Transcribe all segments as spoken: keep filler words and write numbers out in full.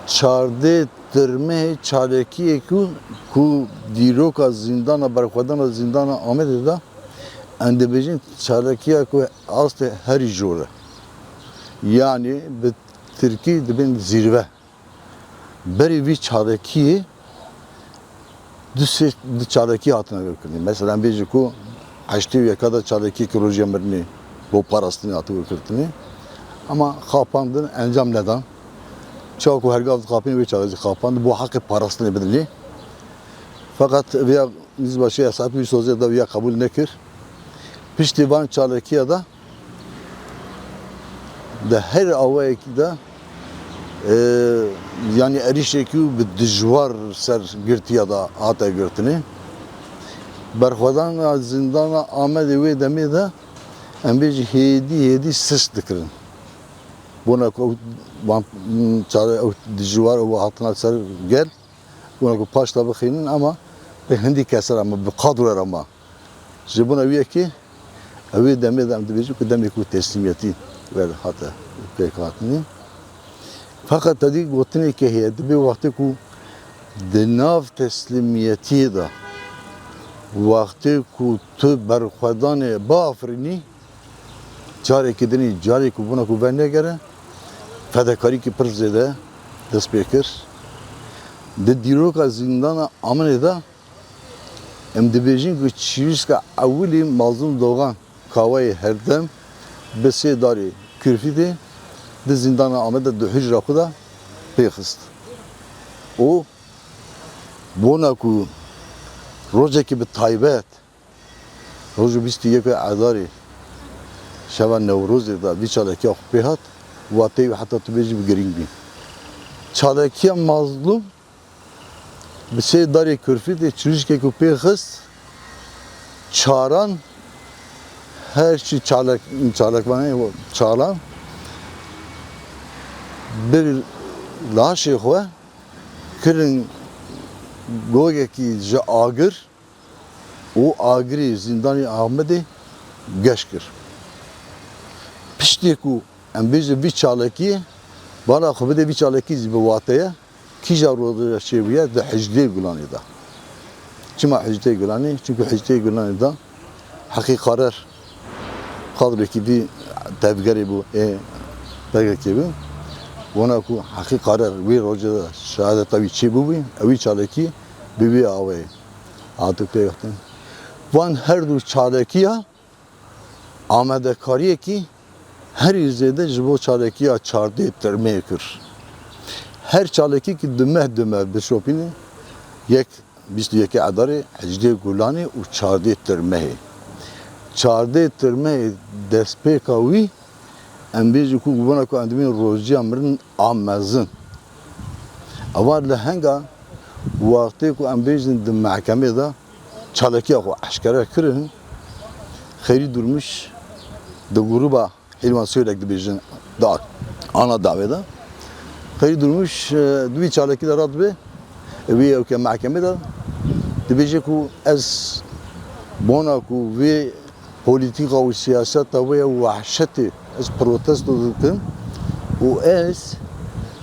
Çardê tirmehê çalakiyê ku, ku dîroka zîndana, berxwedana zîndana Amedê de, em dibêjin çalakiya ku astê herî jor e. Yanî bi tirkî dibên zîrve. Berî vî çalakiyê du sê, du çalakî hatine girkirinê. Mesela bêje ku heştê û yeka de çalakiyekî Rojiya Mirinê bo parastinê hate girkirinê. Ama xapandin, encam nedan. Çawa ku her gav dixapîn wê çaxê jî xapand bo heqê parastinê bidinê. Feqet vêya nîzba şêya saet wî sozê de vêya qebûl nekir. Piştî van çalakiya de di her awayekî de, e, yanî êrîşekî û bi dijwar ser girtiya de hate girtinê. Berxwedana zîndana Amedê wê demê de, em bêjî hêdî hêdî sist dikirin. Bona ku ew, van, çare ew dijwar ew hatina ser gel, bona ku paşta bixînin, ama pê hindî kesera me bi qadro re ma. Ji bona wî yekê, ew ê demê de em dibêjin ku demê ku teslîmiyetî wer hate pêk hatinê. Feqet tedî gotinekê heye, dibê wextê ku di nav teslîmiyetiyê de, wextê ku tu berxwedanê biafirînî, carekî dinî, carê ku bona ku venegere, fedekarîkî pir zêde dest pê kir. Di dîroka zîndana Amanê de, em dibêjin ku çirîska ewilî Mazlûm Dogan, kawayê herdem bi sê darê kürfî de di zîndana Amed de di hicra xwe de pê xist. Û bona ku rojekî bi taybet, rojê bîst û yek Edarê, şeva Newrozê de vî çalakiya xwe pê hat, wateyê wî heta tu bêjî bi girîng bî. Çalakiya Mazlûm Bi sê darê kurfî de çirûşkekî pê xist, çaran, her çi çalak, çalakvanê çalan bi laşê xwe kirin gogekî ji agir û agirê zîndanê Amedê geş kir. Piştê ku em bêjin vî çalakiyê, bala xwe bide vî çalakî zî bi wate ye. Kîja rojê çêbûye di Hicdê Gulanê de. Çima Hicdê Gulanê? Çimkî Hicdê Gulanê de Heqî Qarer qadrekî vî tevgerê bû, ê P K K bû. Wana ku Heqî Qarer wî rojê de şehadeta wî çêbûbû, ewî çalakî bi wî awayê hatî pêxistin. Van her du çalakiya amadekariyekî herî zêde ji bo çalakiya çardê tirmê kir. Her çalakî ki du meh du meh bişopîne, yek bîst û yekê Edarê, Hicdê Gulanê û çardê tirmehê. Çardê tirmehê destpêka wî, em bêjin ku bona ku em dibên rojiya mirin a mezin. Ewa li henga wextê ku em bêjin di mehkemê de çalakiya xwe eşkere kirin, Xeyrî Durmuş di grûba Hîlwan Sêwrek dibêjin da ana dawê de. Xeyrî Durmuş, e, di wî çalakî de radibe, wî ewke mehkemê de dibêje ku ez bona ku vê polîtîka û siyaseta wê ya wehşetê ez protesto dikim û ez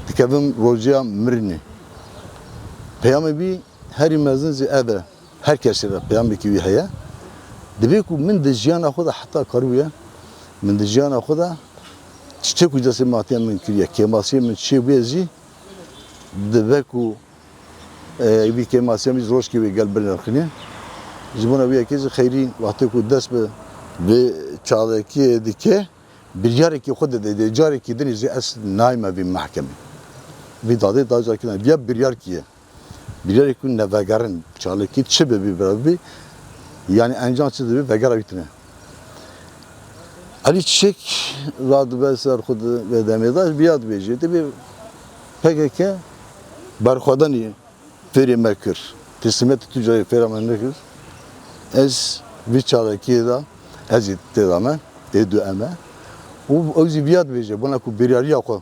dikevim rojiya mirinê. Peyamê wî herî mezin zî ev e. Her kesê re peyamekî wî heye. Dibê ku min di jiyana xwe de heta karibûye, min di jiyana xwe de çiçek û destê matiya min kiriye, kêmasiyê min çêbûye zî, dibe ku, e, vî kêmasiya min rojkê wê gel binirxîne. Ji bona wî yekê zî Xeyrî wextê ku dest bi vê çalakiyê dike, biryarekî xwe dide, dê carekî dinê zî ez nayme vî mehkemê. Vî dadê da carekî nayme. Viya biryar kiriye. Biryarê ku nevegerin, çalakî çi bibî bira bibî, yanî encam çi dibî, vegera wî tune. Elî Çiçek radibe ser xwe di vê demê de, viya dibêje, dibê P K K berxwedanî fêrê me kir. Teslîmetê tu carê fêra me nekir. Ez vî çalakiyê de, ez ê tê de me, tê du eme. Û ew zî viya dibêje, bona ku biryariya xwe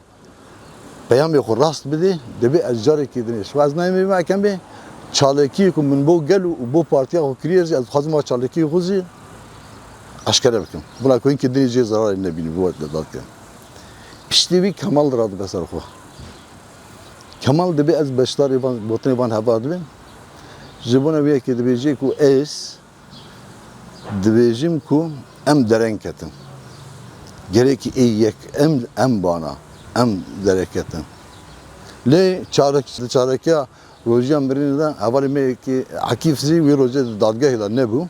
peyamê xwe rast bidê, dibê ez carekî dinê. Şiva ez nayemê mehkemê, çalakiyê ku min bo gel û bo partiya xwe kiriye zî, ez dixwazim va çalakiyê xwe zî eşkere bikim. Bila ku hinkê dinê jê zerarê nebînî, bi we dadke. Piştî wî Kemal radibe ser xwe. Kemal dibê ez beşdarê van, gotinê van heval dibim. Ji bona wê yekê dibêje ku ez dibêjim ku em dereng ketin. Gerekî ê yek em, em bana, em dereng ketin. Lê çarek-, çarekiya rojiya mirinê de hevalê me yekê Akîf zî wî rojê di dadgehê de nebû.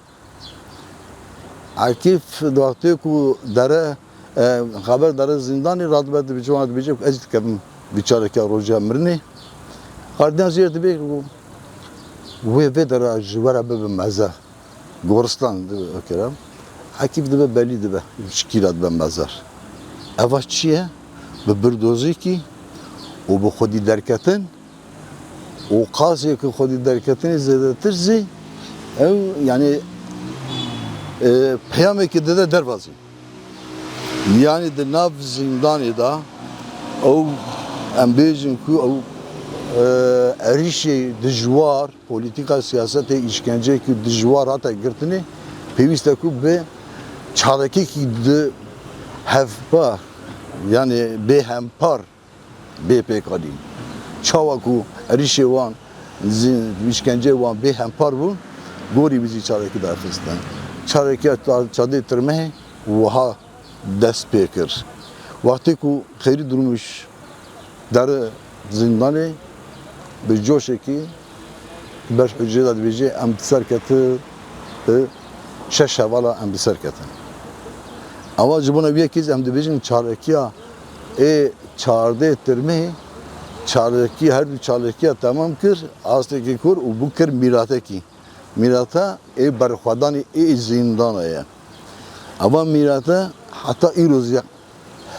Akîf di wextê ku dere, e, xeber dere zîndanê, radibe dibêje, wan dibêje ku ez jî dikevim vî çarekiya rojiya mirinê. Gardiyan jê re dibê ku wê vê dere ji we re bibe meze. Goristan dibe kira. Akîf dibe belî dibe, ji kî re dibe mezer. Eva çi ye? Bi birdozîkî û bi xwedî derketin û qasê ku xwedî derketinê zêdetir zî ew, yanî, e, peyamekê dide derva zî. Yanî di nav zîndanê de ew, em bêjin ku ew, e, êrîşê dijwar, polîtîka siyasetê îşkenceyekî dijwar hate girtinê, pêwîst e ku bi çalakekî di hevpar, yanî bêhempar bê pêkanîn. Çawa ku êrîşê wan, zî-, îşkenceyê wan bêhempar bûn, gorî wî zî çalakî derxistin. Çalakiya ça-, çadê Tirmehê wiha dest pê kir. Wextê ku Xeyrî Durmuş dere zîndanê, bi coşekî ber hucrê de dibêje, em bi ser ketin, bi şeş hevala em bi ser ketin. Ewa ji bona wî yekê zî em dibêjin çalakiya ê çardê Tirmehê, çalakî, her du çalakiya temam kir, astekî kur û bû kir mîratekî. Mîrata ê berxwedanê ê zîndana ye. Eva mîrate heta îro zî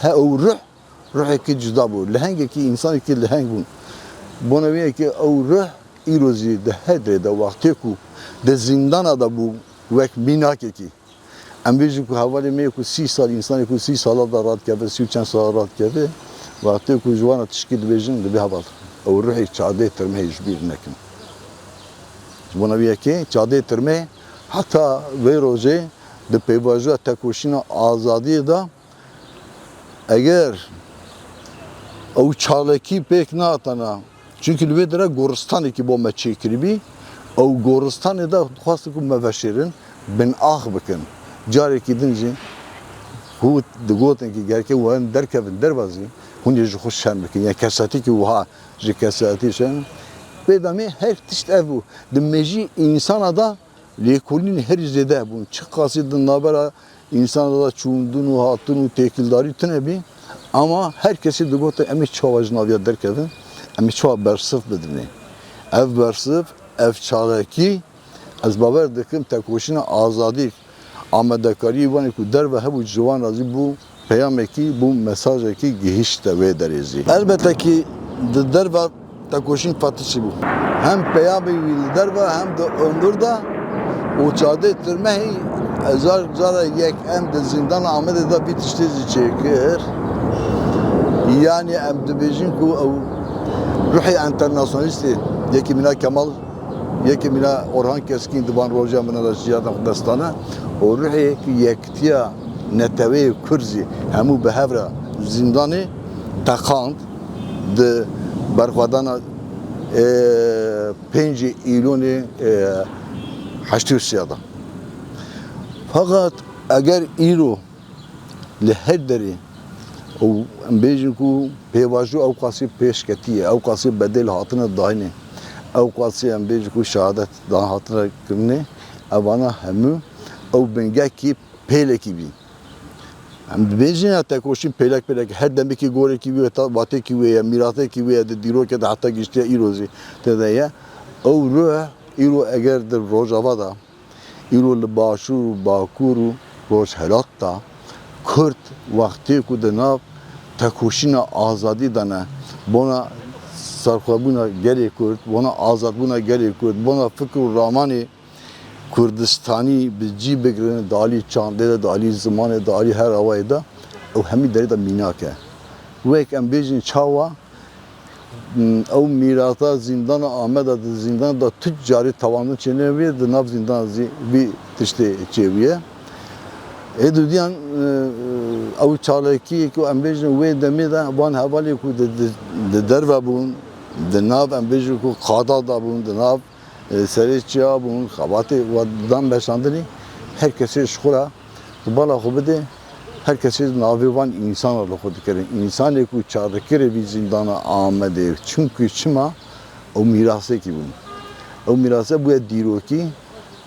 he ew ruh, ruhekî cuda bû. Lehengekî, însanekî leheng bûn. Bona wê yekê ew ruh îro zî di her derê de, wextê ku di zîndana de bû wek mînakekî. Em bêjin ku hevalê me yê ku sî sal, însanê ku sî sala de radikeve, sî û çend sala radikeve, wextê ku ji wan re tişkî dibêjin, dibê heval, ew ruhê çadê Tirmehê ji bîr nekin. Ji bona wê yekê çadê Tirmehê heta vê rojê di pêvajoya tekoşîna azadiyê de, eger ew çalakî pêk nehatana, çunkî li vê dire goristanekî bo me çêkiribî, ew goristanê de dixwastin ku me veşêrin, binax bikin. Carekî din jî ku digotin ku gereke wan derkevin derve zî, hûn ê ji xwe şerm bikin. Yanî kesatikî wiha ji kesatî şerm. Vê demê her tişt ev bû. Di mejî însana de lêkolînê herî zêde hebûn. Çiqasî di navbera însana de çûndin û hatin û têkildarî tune bî, ama her kesî digote, em ê çawa ji nav ya derkevin, em ê çawa bersiv bidinê. Ev bersiv, ev çalakî, ez bawer dikim tekoşîna azadî, amadekariyê wanê ku derve hebû ji wan re zî bû peyamekî, bû mesajekî gihîşte wê derê zî. Elbette kî di derve tekoşîn fetişî bû. Hem peyamê wî li derve hem di hundir de û çadê Tirmehî, car, cara yek em di zîndana Amedê de vî tiştê zî çêkir. Yanî em dibêjin ku ew ruhê enternasyonalîstê, yekî mîna Kemal, yekî mîna Orhan Keskîn di van roja min re ji yada xwe destane û ruhê yekitiya neteweyê Kurd zî hemû bi hev re zîndanê teqand di berxwedana, e, pêncê Îlonê, e, heştê û sê de. Feqet eger îro li her derê û em bêjin ku pêvajo ew qasî pêşketî ye, ew qasî bedêl hatine dayînê, ew qasî em bêjin ku şehadet dan hatine kirinê, evana hemû ew bingekî pêlekî bî. Em dibêjin ya tekoşîn pêlek pêlek, her demekî gorekî wê, ta-, vatêkî wê ye, mîratekî wê ye, di dîrokê de heta giştiye îro zî tê de ye. Ew ruh îro eger di Rojava de, îro li Başûr û Bakur û Rojhilat de Kurd wextê ku di nav tekoşîna azadî de ne, bona serxwebûna gelê Kurd, bona azadbûna gelê Kurd, bona fikr û ramanê Kurdistanî bi cî bigirin, di alî çandê de, di alî zimanê, di alî her awayê de, ew hemî derê de mînak e. Wek em bêjin çawa, m, ew mîrata zîndana Ameda di zîndan de tu carî tewandin çênebî, di nav zîndana zî vî tiştê çêbûye. Ê dudiyan, e, ew çalakiyê ku em bêjin wê demê de van hevalê ku di, di, di derve bûn, Di nav, em bêjin ku qada de bûn, di nav, e, serê çiya bûn, xebatê we dan meşandinî, her kesê ji xwe re tu bala xwe bidê, her kesê navê van însanan li xwe dikire. Însanê ku çarekirê vî zîndana Amedê, çimkî çima ew mîrasekî bûn. Ew mîrase bûye dîrokî,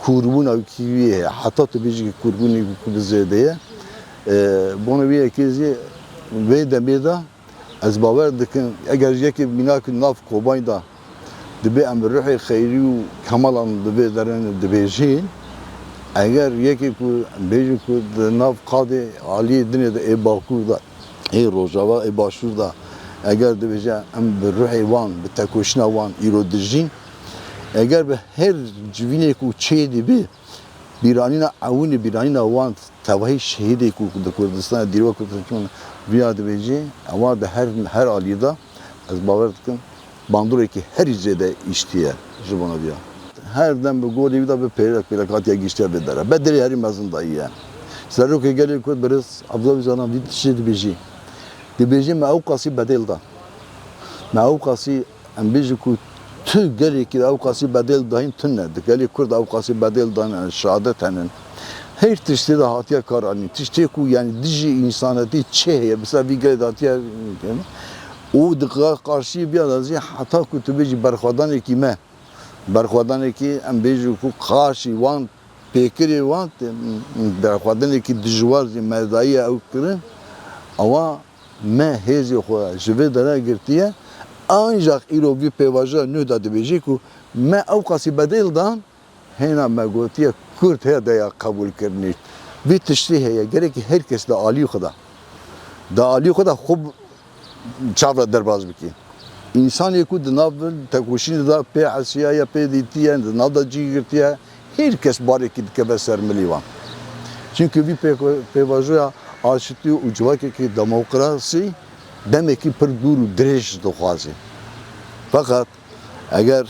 kûrbûna wî heye. Heta tu bêjî kûrbûnê wî bi zêde ye. E, bona wî yekê zî vê demê de ez bawer dikim, eger yekê mînak nav Kobanî de dibê em bi ruhê xeyrî û kemalan di vê derê dibêjin, eger yekê ku em bêjin ku di nav qadê aliyê dinê de ê Bakur de, ê Rojava, ê Başûr de, eger dibêje em bi ruhê wan, bi tekoşîna wan îro dijîn, eger bi her civînê ku çê dibê, bîranîna ewinê, bîranîna wan tevahî şehîdê ku di Kurdistanê dîrok Kurdistanê viya dibêjê, ewa di her, her aliyê de ez bawer dikim, bandoreke herî zêde îştiye ji bona viya. Her dem bi golê wî de bi pêlek pêlek hatiye gihîştiye vê dere. Bedelê herî mezin dayiye. Serokê gelê Kurd birêz Abdullah Ocalan vî tiştê dibêjî. Dibêjî me ew qasî bedel da. Me ew qasî, em bêjin ku tu gelekî ew qasî bedel dayîn tune. Di gelê Kurd ew qasî bedel dayîn, şehadet henin. Her tiştê de hatiye kar anîn. Tiştê ku, yanî, dijî însanetî çi heye, bi ser vî gelê de hatiye, û di qarşî viya de zî heta ku tu bêjî berxwedanekî me, berxwedanekî em bêjin ku qarşî wan pêkirê wan, berxwedanekî dijwar zî me daye ew kirin, ewa me hêzê xwe ji vê dere girtiye. Ancax îro vî pêvajoya nû de dibêjî ku me ew qasî bedel dan, hêna me gotiye Kurd heye deya qebûlkirinê. Vî tiştî heye, gerekî her kes di alî xwe de, di alî xwe de xwe çav re derbas bike. Însanê ku di nav tekoşînê de pê hesiyaye, pê dîtiye, di nav de cî girtiye, her kes barekî dikeve ser milê wan. Çimkî vî pê-, pêvajoya aşitî û civakekî demokrasî demekî pir dûr û dirêj dixwaze. Feqet eger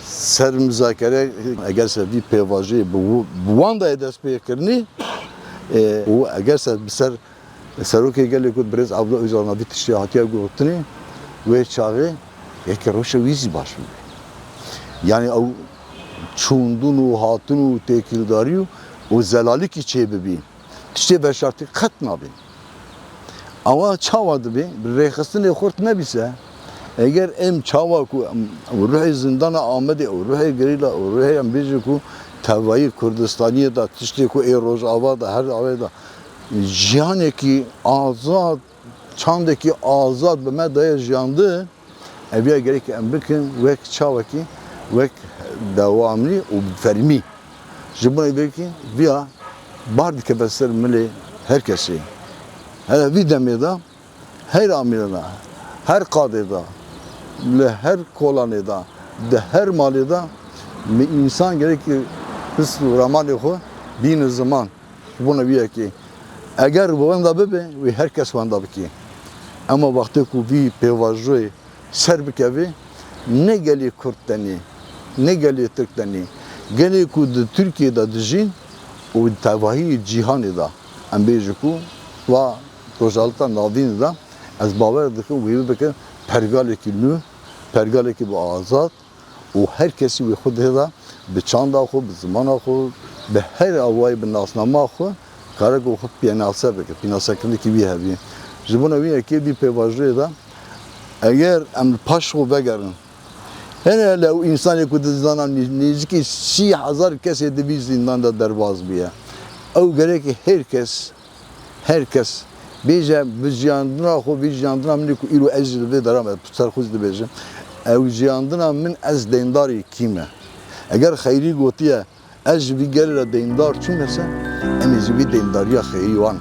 ser muzakere, eger ser vî pêvajoyê bi wi-, bi wan de dest pê kirinî, e, û eger ser, bi ser Serokê gelê Kurd birêz Abdullah Ocalan vî tiştê hatiye gotinê, wê çaxê yekê rewşa wî zî baş bibe. Yanî ew çûndin û hatin û têkildarî û, û zelalikî çêbibî. Tiştê veşartî qet nabê. Ewa çawa dibe? Bi rêxistinê xurt nebîse. Eger em çawa ku em, ew ruhê zindana Amedê, ew ruhê gerîla, ew ruhê em bêjin ku tevayî Kurdistaniyê de, tiştê ku ê Rojava de, her awê de, jiyanekî azad, çandekî azad bi me daye jiyandin, ev ya gerek em bikin wek çawekî, wek dewamlî û fermî. Ji bo vê yekê viya bar dikeve ser milê her kesê. Hele vî demê de her amîrê de, her qadê de, li her kolanê de, di her malê de, mi însan gerek his û ramanê xwe bîne ziman. Ji bona vî yekê, eger wenda bibe, wê her kes wenda bike. Ema wextê ku vî pêvajoyê ser bikeve, ne gelê Kurd tenê, ne gelê Tirk tenê, gelê ku di Tirkiyê de dijîn û di tevahî cîhanê de, em bêjin ku va Rojhilata Navîn de, ez bawer dikim wê bikin pergalekî nû, pergalekî bi azad, û her kesî wê xwe dê de bi çanda xwe, bi zimana xwe, bi her awayî, bi nasnama xwe, kare ku xwe pênase bike, pênasekirinekî wî hebî. Ji bona wî yekê vî pêvajoyê de eger em li paş xwe vegerin, hene hele ew însanê ku di zindana nêz-, nêzîkî sî hezar kesê di vî zîndan de derbas bûye. Ew gerek her kes Her kes bêje, bi jiyandina xwe, vî jiyandina min ê ku îro ez jî li vê dera me, ser xwe jî dibêjim. Ew jiyandina min, ez deyndarê kî me? Eger xeyrî gotiye, ez ji vî gelê re deyndar çûme ser, em ê ji vî deyndariya xeyrî wan